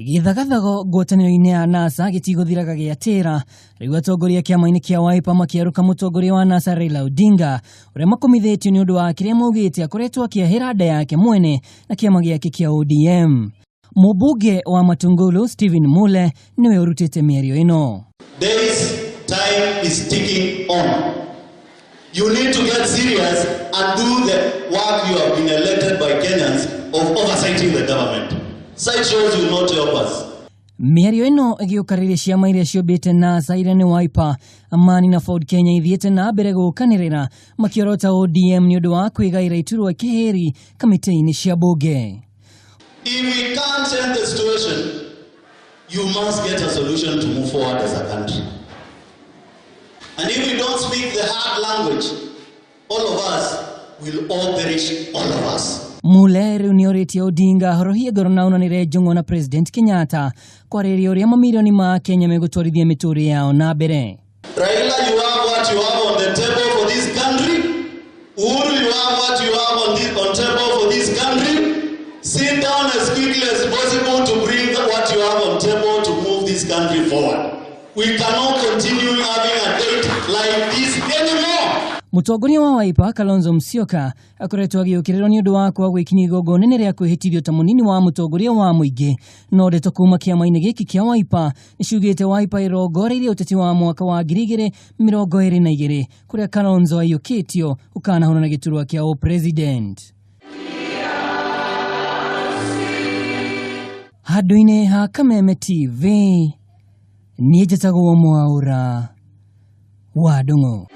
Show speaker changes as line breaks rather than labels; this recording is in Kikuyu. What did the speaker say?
Gĩthagathago ngwatanĩro-inĩ ya NASA gĩtigũthiraga gĩatĩra. Rĩu atongoria kĩama-inĩ kĩa Wiper makĩarũka mũtongoria wa NASA Raila Odinga ũrĩa makomithĩtio nĩ ũndũ wa kĩrĩa maugĩte akoretwo akĩahĩra nda yake mwene na kĩama gĩake kĩa ODM. Mũmbunge wa Matungulu Stephen Mule nĩwe ũrutĩte mĩario ĩno.
Days, time is ticking on. You need to get serious and do the work you have been elected by Kenyans of oversighting the government. Side shows will not help us.
Mĩario ĩno ĩgĩũka rĩrĩa ciama iria ciũmbĩte NASA iria nĩ Wiper, Amani na Ford Kenya ithiĩte na mbere gũkanĩrĩra makĩorota ODM nĩ ũndũ wa kwĩgaĩra iturwa kĩhĩri kamĩtĩ-inĩ cia bunge.
If we can't change the situation, you must get a solution to move forward as a country. And if we don't speak the hard language, all of us will all perish, all of us.
Mule rĩu nĩ orĩtie Odinga ahorohie ngoro na onanĩre Njũng'wa na President Kenyatta kwarĩrĩria ũrĩa mamirioni ma Kenya megũtwarithia mĩtũrĩre yao na mbere.
Raila, you have what you have on the table for this country. Uhuru, you have what you have on table for this country. Sit down as quickly as possible to bring what you have on table to move this country forward. We cannot continue having a date like this anymore.
Mũtongoria wa Wiper Kalonzo Musyoka akoretwo agĩũkĩrĩrwo nĩ ũndũ wa kwaga gwĩkinyia igongona rĩa kwĩhĩtithio ta mũnini wa mũtongoria wa mũingĩ, no ndeto kuma kĩama-inĩ gĩkĩ kĩa Wiper nĩciugĩte Wiper ĩrongoreirie ũteti wa mwaka wa 2022 kũrĩa Kalonzo aiyũkĩtio ũkanahũrana gĩturwa kĩa ũpresident. Handũ-inĩ ha Kameme TV niĩ njĩtagwo Mwaũra wa Ndung'u.